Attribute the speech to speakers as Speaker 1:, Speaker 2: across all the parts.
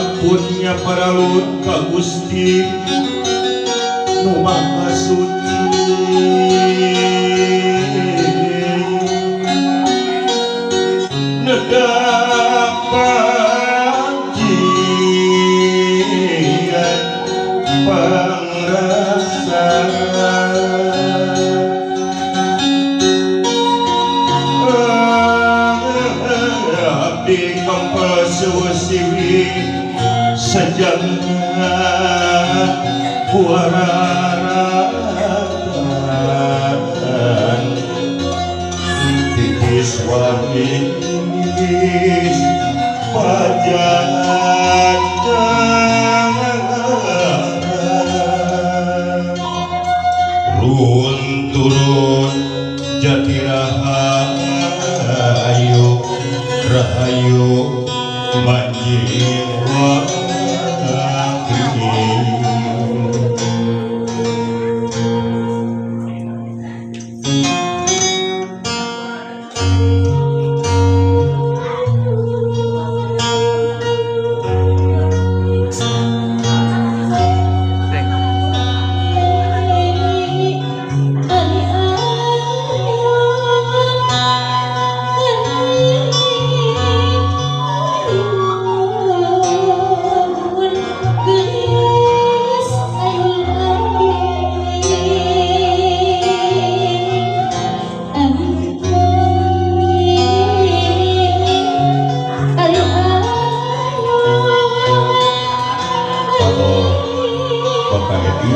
Speaker 1: Ampun nya paralun ka Gusti nu Maha Suci. Nedap pangjian pangrasa abdi kempel siwi sejana kuararatan titis waris pajajaran turun jati rahayu rahayu manjing wangi.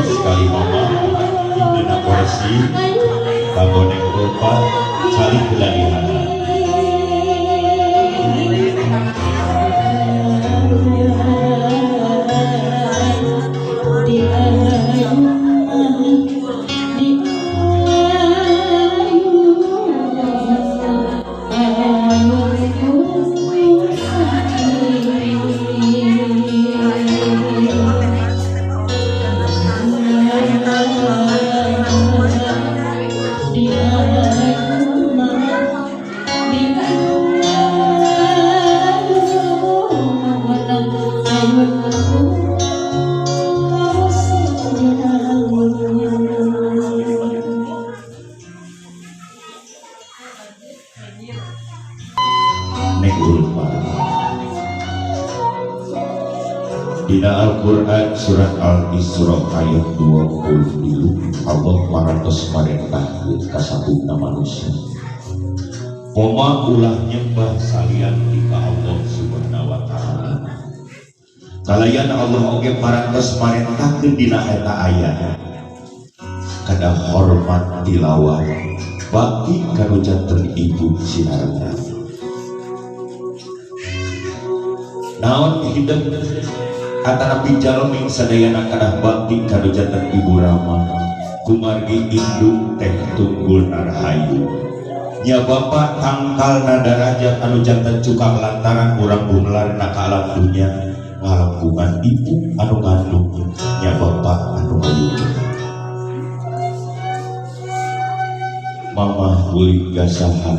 Speaker 1: Sekali mama dina kursi kanggo Neng Ulfa saling beladihana. Neng Ulfa dina Al-Qur'an surat Al-Isra ayat 23 Allah parantos marentahkeun ka satungna manusia koma ulah nyembah salian ti ka Allah Subhanahu wa taala. Kalayan Allah oge parantos marentahkeun dina eta ayat kada hormat tilawah bakti ka nu janten ibu sinareng. Naon hidup atanapi jalmi sadayana kadah bakti ka nu janten ibu rama kumargi induk teh tunggul narahayu nya bapa tangkal nadarajat anu janten cukang lantaran urang gumelarna ka alam dunya ngalangkungan ibu anu ngandung nya bapa anu ngayukeun. Mamah uling gasaha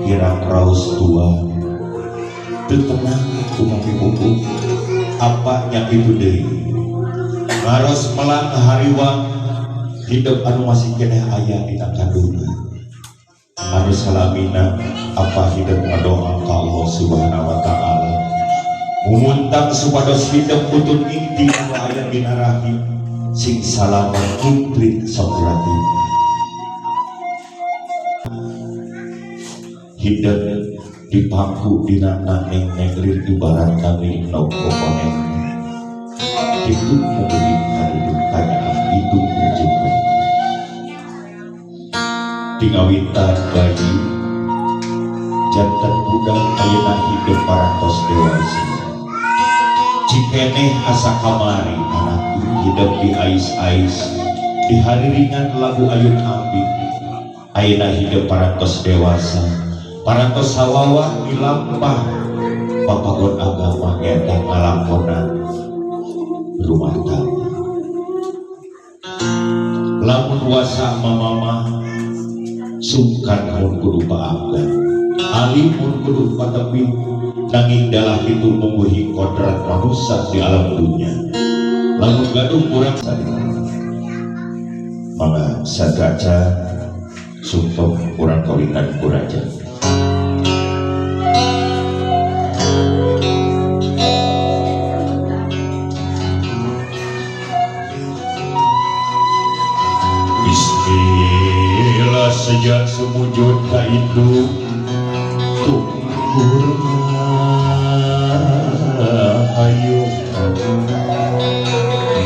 Speaker 1: kirang raos tua teu tenang upami buku apa nya kitu deui ngaros melang hariwang hidup anu masih keneh aya dina kandungan anu salamina apa hidup ngadoa ka Allah Subhanahu wa taala mumuntang supados hidup putun inti anu aya dina rahim sing salamet komplit sakurati hidup dipangku dina neng lir ibarat kami nok kokonen itu memberi kadudukannya itu wujudnya tingawitan bayi jantan budak ayeuna hidup parantos dewasa cikeneh asa kamari anak hidup di ais-ais di hariringan lagu ayun ambing ayeuna hidup parantos dewasa parantos sawawah dilampah papagon agama eta ngalakonan rumah tangga lamun wasa mamama sungkan mun kudu paanggan ali mun kudu patepi nanging dalah itu mungguhi kodrat manusia di alam dunia lamun gaduh kurang sadi mangga sagaca sungkem kurang kawitan kuraja. Bismillah sejak sumujud ka indung ayu.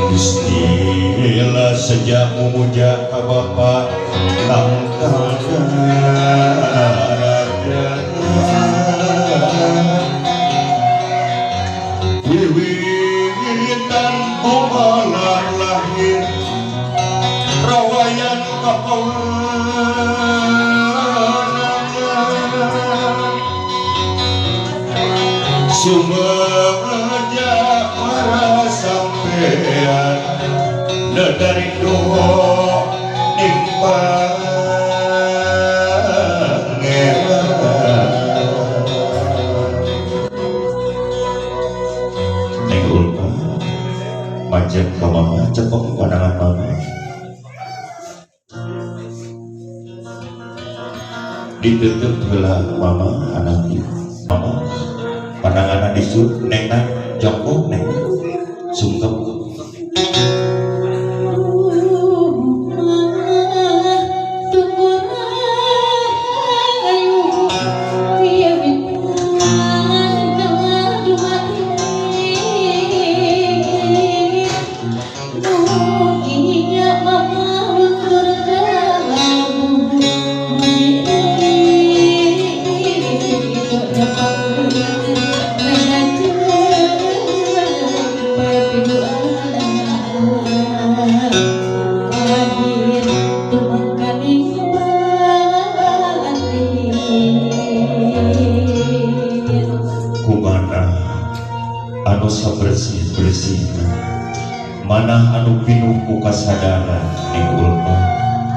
Speaker 1: Bismillah sejak memuja ka bapa tangkal raja. Wiwitan kumalah lahir rawayan kapawanangan sumeja para sampean dari doa ning pangeran. Neng Ulfa macet ka mama cepok pandangan mama ditutup heula mama anak ieu mama pandangan disut nengna jongkok neng sungkem. Manah anu pinuh ku kasadaran ning Ulfa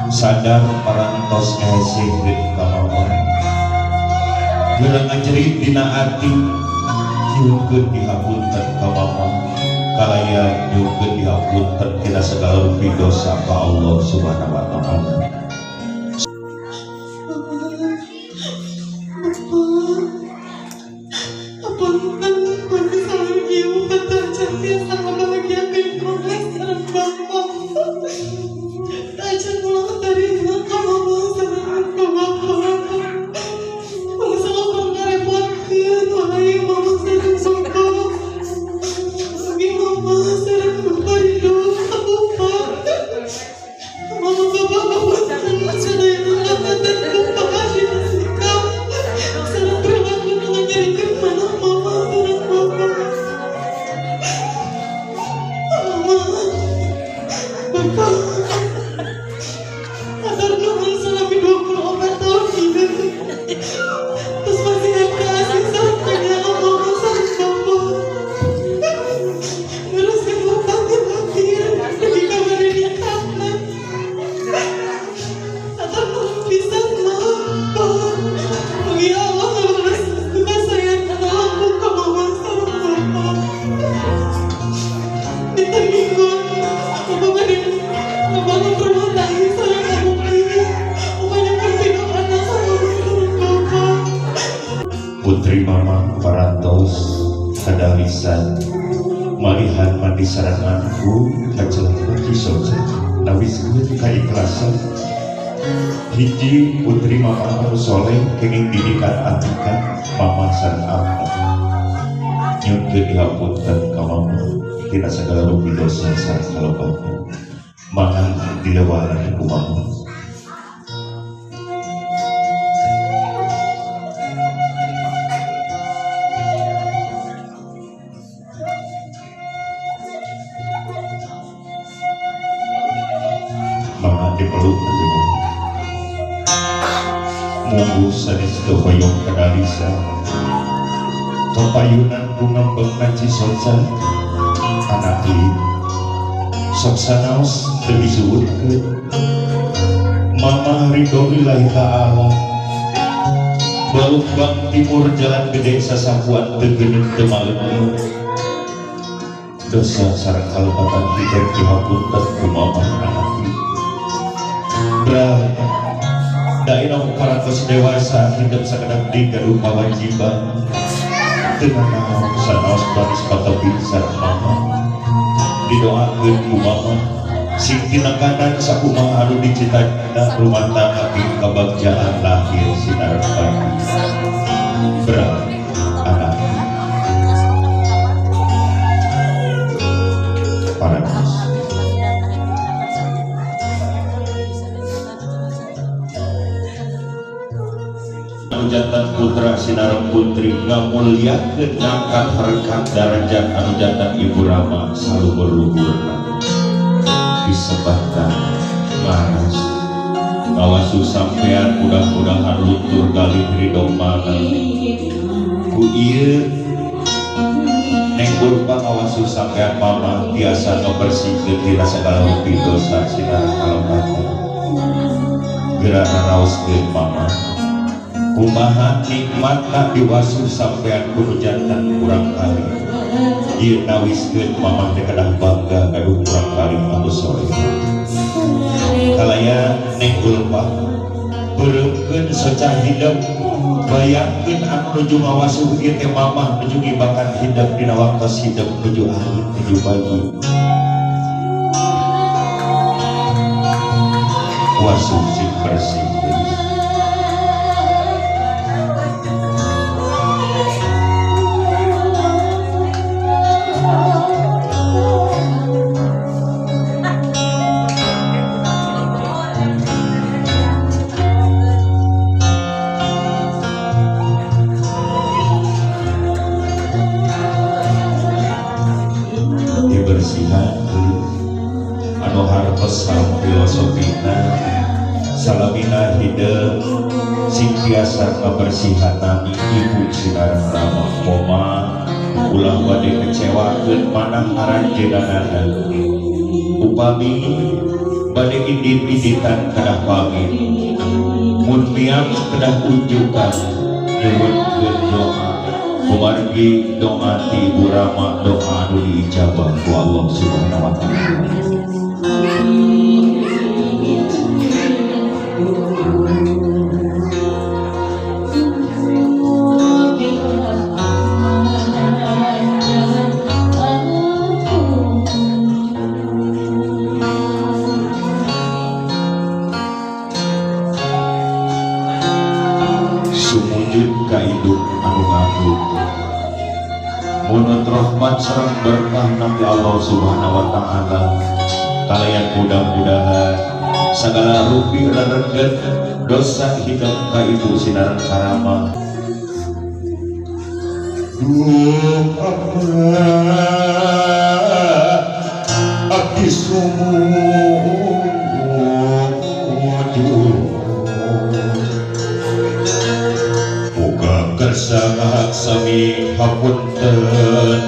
Speaker 1: sadar parantos ngahesehkeun ka mama geura ngajerit dina ati nyuhunkeun dihapunten ka mama kalaya nyuhunkeun dihapunten tina segala rupi dosa ka Allah Subhanahu wa taala. Putri mama parantos kadalisan malihan mandi saranganku kacelah cisoca nawiskeun kaikhlasan hiji putri mama anu soleh kenging didikan atikan mama sareng abah nyunkeun dihapunten ka mama tina sagala rupi dosa sareng kalebatan mangga dilewaran ku mama. Mama dipeluk munggu sanes teu hoyong kadalisa kapayunan ku ngembengna cisoca anak ieu sok sanaos teu disuwutkeun mama ridho lillahi ta'ala Balumbang Timur Jalan Gede sasampuan teu geuneun teu maleun dosa sareng kalepatan hidup dihapunten ku mamah anak Bra dainong parantos dewasa hidup sakedap di gaduh kawajiban teu nanaon sanaos baris patabi sareng mama didoakeun ku mama sing tinekanan sakumaha anu dicita-cita rumah tangga ing kabagjaan lahir sinar pagi Bra anak parantos anu jantan putra sinareng putri ngamulyakeun ngangkat harkat darajat anu jantan ibu rama saluhur-luhurna disebatan ngaras ngawasu sampean mudah-mudahan luntur galih ridho mana ku ieu neng kurba ngawasu sampean mama tiasa ngabersihkeun tina sagala rupi dosa sinareng kalepatan geura naraoskeun mama kumaha nikmatna diwasuh sampean kudu jantan kurang kali ieu nawiskeun mamah teh kedah bangga gaduh kurang kali anu soleh kalaya neng ulpah beureumkeun soca hidup bayangkeun anu nuju ngawasuh ieu teh mamah nuju ngibakan hidup dina waktos hidup nuju alit nuju bayi wasuh sing bersih. Dibersihan anu hartos sareng filosofina salamina hideung sing tiasa kabersihan nami ibu sinareng rama koma ulah bade kecewakeun manah aranjeunana upami bade indit-inditan kedah pamit mun miang kedah unjukan nyuhunkeun doa kumargi doa ti ibu rama doa anu diijabah ku Allah Subhanahu wa taala. Sumujud ka induk anu ngandung munut rahmat sareng berkah nabi Allah Subhanahu wa taala kalayan mudah-mudahan sagala rupi rerengget dosa hidup ka ibu sinareng karama duh abdi sumujud muga kersa ngahaksami hapunten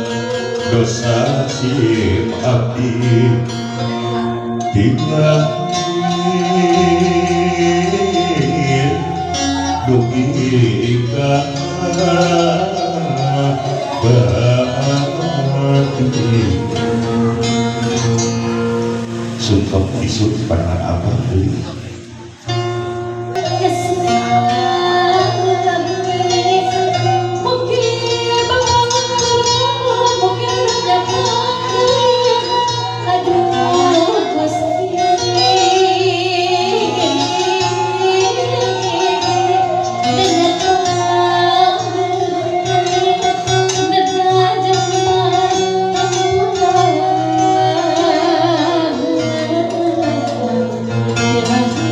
Speaker 1: dosa sim abdi tinggal dugi ka bati sungkem isut pandangan abah deui.
Speaker 2: Yeah.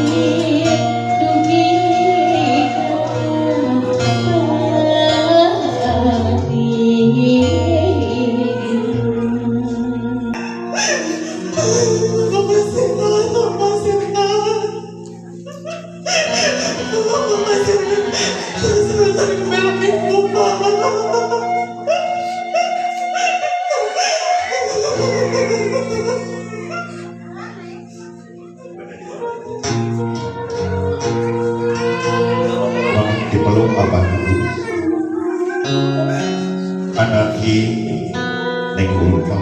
Speaker 1: Ulfa.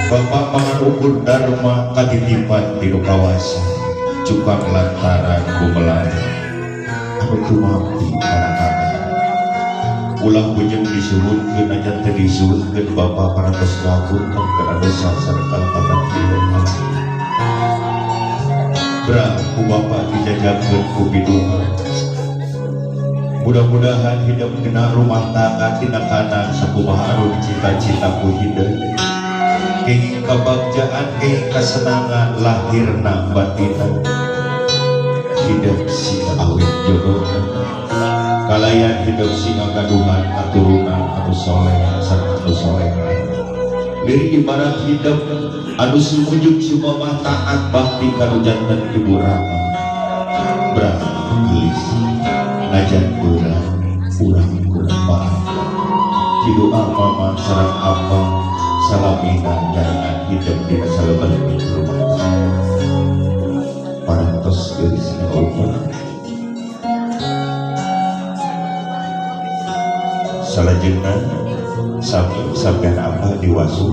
Speaker 1: Bapak mangan ukur dharma katitipan di nu kawasa cukang lantaran gumelar anu tumampi kana kabeh. Ulah bujeng disuhunkeun aja teu disuhunkeun Bapak parantos ngapunten kana dosa sareng kalepatan hideung. Bra ku Bapak dijajakeun ku piduha. Mudah-mudahan hidup dina rumah tangga tina kana sakumaha anu dicita-cita ku hideung. Kenging kabagjaan, kenging kasenangan lahirna batina. Hidup sing awet jodohna. Kalayan hidup sing gaduhan katurunan anu soleh sareng anu soleha. Lirik ibarat hidup anu sumujud sumamah taat bakti kanu janten ibu rama. Bra geulis najan beurang urang kurang maaf. Didoa mama sareng abah salamina jaringan hidup dina salebet rumah tangga. Parantos geulis Ulfa. Salajengna sami sampean abah diwasuh.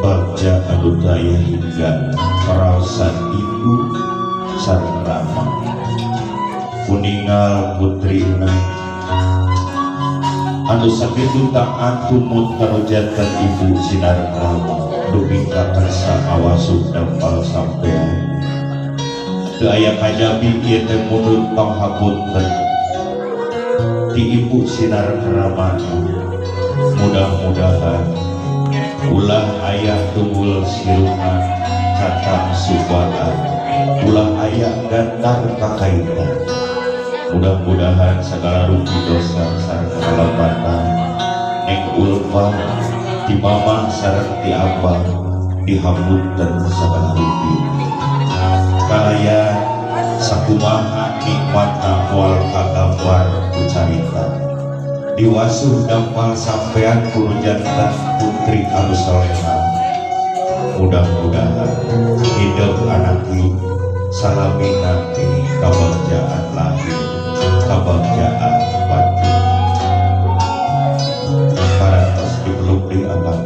Speaker 1: Bagja anu daya hingga paraosan ibu sareng rama kuningal putrina anu sakitu taat tumut kanu janten ibu sinareng rama dugi ka kersa ngawasuh dampal sampean. Teu aya kajabi ieu teh mundut panghapunten ti ibu sinareng rama. Mudah-mudahan ulah ayah tunggul sirungan catang subaan, ulah ayah gantar kakaitan. Mudah-mudahan segala rupi dosa sareng kalepatan Neng Ulfa ti mama sareng ti abah dihapunten segala rupi. Kalayan sakumaha nikmatna moal kagambar ku carita. Diwasuh dampal sampean kudu janten putri anu soleha. Mudah-mudahan hidup anak ieu salamina kabagjaan lahir kabagjaan batin. Parantos dipeluk di abah.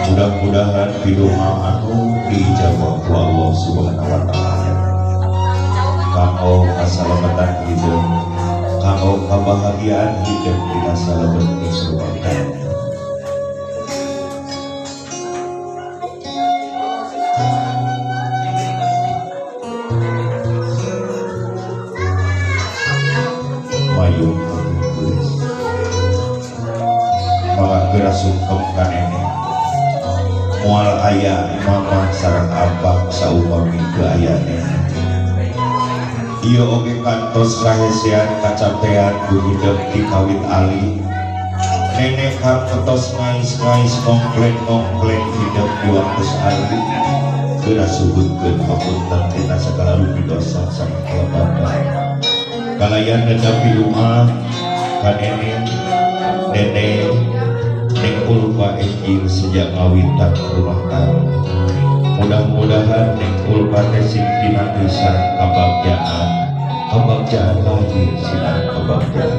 Speaker 1: Mudah-mudahan pidoa anu diijabah ku Allah Subhanahu wa taala. Kanggo kasalamatan hidup, kanggo kabahagiaan hidup dina salebet rumah tangga. Mayung malah geura sungkem ka nenek. Moal aya mama sareng abah saupami teu aya nenek. Ieu oge kantos kahesean kacapean ku hideung ti kawit ali. Nenek kantos ngais-ngais ngongkleng-ngongkleng hideung di waktu ali. Geura suhutkeun hapunten tina sagala rupi dosa sareng kalepatan. Kalayan nedapi doa ka nenek, nenek Neng Ulfa enjing sejak ngawitan rumah tangga. Mudah-mudahan Neng Ulfa teh sing pinanggih sareng kabagjaan, kabagjaan lahir sinar kabagjaan.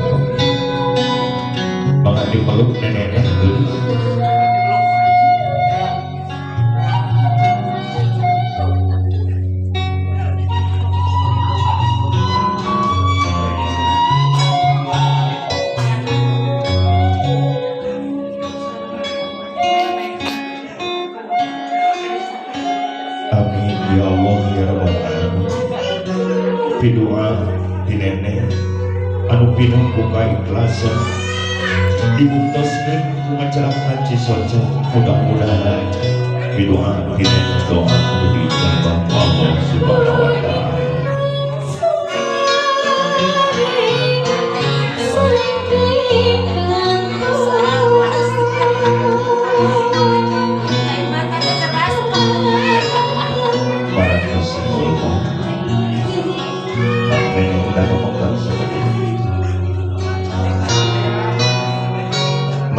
Speaker 1: Mangga dipeluk nenek geulis. Amin ya Allah ya Rabbal alamin. Pidoa ti nenek anu pinuh ku kaikhlasan dibuktoskeun ku ngacerahna cisoca. Mudah-mudahan pidoa ti nenek doa anu diijabah ku Allah Subhanahu wa taala.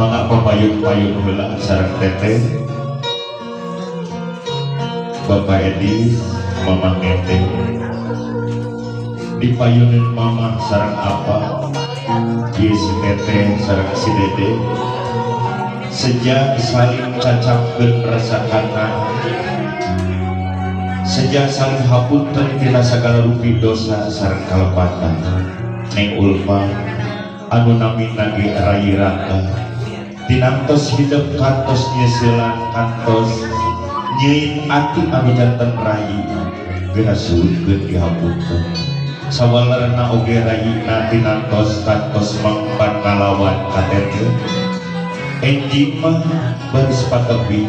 Speaker 1: Mangga papayun-payun heula sareng teteh Bapak Edi, Mamang Nete. Dipayunin mama sareng apa ieu si teteh sareng si dede. Sejak saling cacapkeun rasa kana, sejak saling hapunten tina sagala rupi dosa sareng kalepatan. Neng Ulfa anu namina ge Rayi Raka tinantos hidup kantos nyeuselan kantos nyeuit ati anu janten rayi geura suhutkeun dihapunten. Sawalerna oge rayina tinantos kantos mangpan ngalawan ka teteh. Enjing mah baris patepi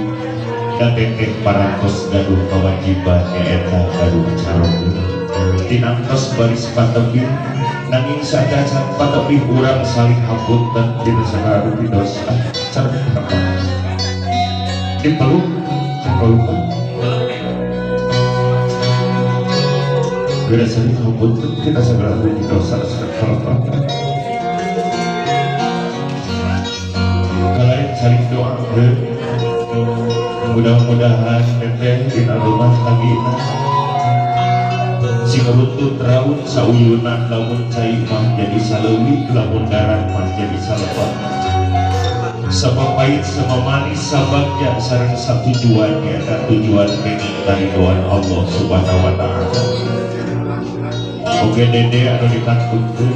Speaker 1: da teteh parantos gaduh kewajiban nyaeta gaduh caroge. Tinantos baris patepi nanging sacacan patepi urang saling hapunten dina sagala rupi dosa sareng kalepatan. Dipeluk pelukan geura saling hapunten dina sagala rupi dosa sareng kalepatan. Kalayan saling doakeun mudah-mudahan teteh dina rumah tanggina sing runtut raun sauyunan lamun cai mah jadi saleuwi lamun darat mah jadi salepat. Sabab pahit sama manis sababnya sareng satujuannya dan tujuan kenging karidoan Allah Subhanahu wa taala. Oge dede anu dikantunkeun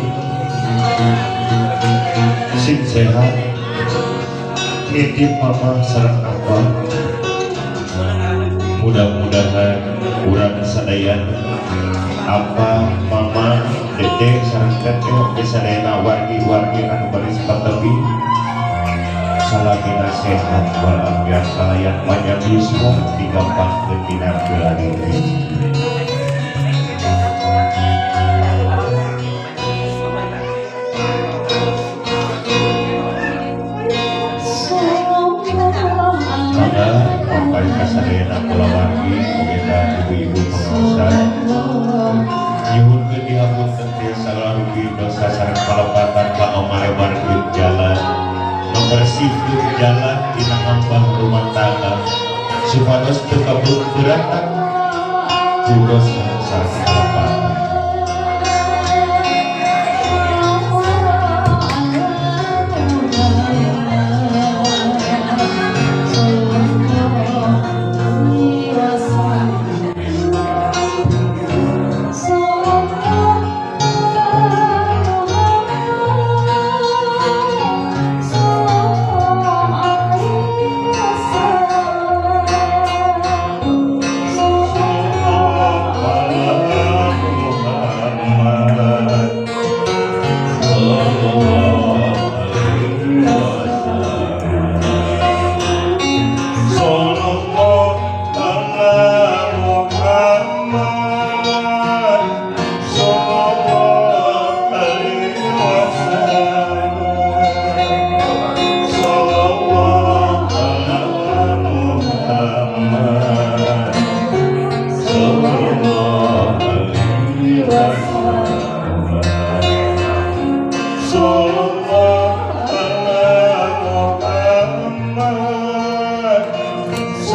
Speaker 1: sing sehat nitip mama sareng abah. Mudah-mudahan urang sadayana apa mama dede sareng teteh oge sadayana wargi-wargi anu baris patepi salamina sehat walafiat kalayan panjang yuswa digampangkeun dina geulari. Maka papai kasadayana kulawargi oge ka ibu-ibu pengaosan nyuhunkeun dihapunten ti sagala rupi dosa sareng kalepatan kanggo malebarkeun jalan, membersihkeun jalan dina ngambah rumah tangga supados teu kabeuratan ku dosa sareng kalepatan.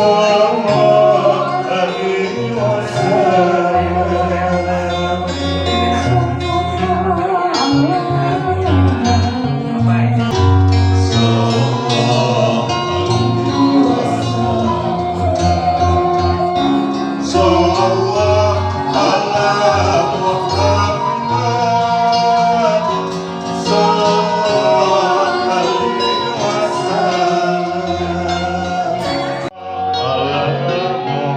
Speaker 1: Sallallahu alaihi wasallam. Sallallahu alaihi wasallam. Sallallahu ala Muhammad. Sallallahu alaihi wasallam. Ala Muhammad.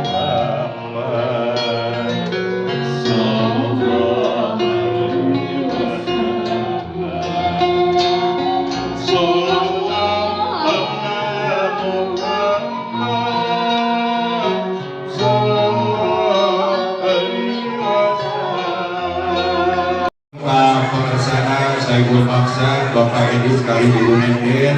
Speaker 1: Sallallahu alaihi wasallam. Sallallahu ala Muhammad. Sallallahu alaihi wasallam.
Speaker 2: Pak Pengersana Saiful Maksa, Bapak Edi sekali Ibu Nenden,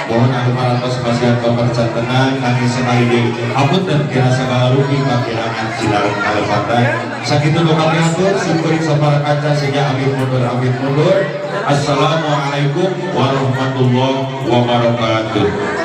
Speaker 2: mohon anu parantos masihan papercantenan kami sekali deui. Hapunten kirang sagala rupi kakirangan silaran kalepatan. Sakitu nu kami atur, simkuring sapara kanca sehingga amit mundur, amit mundur. Assalamualaikum warahmatullahi wabarakatuh.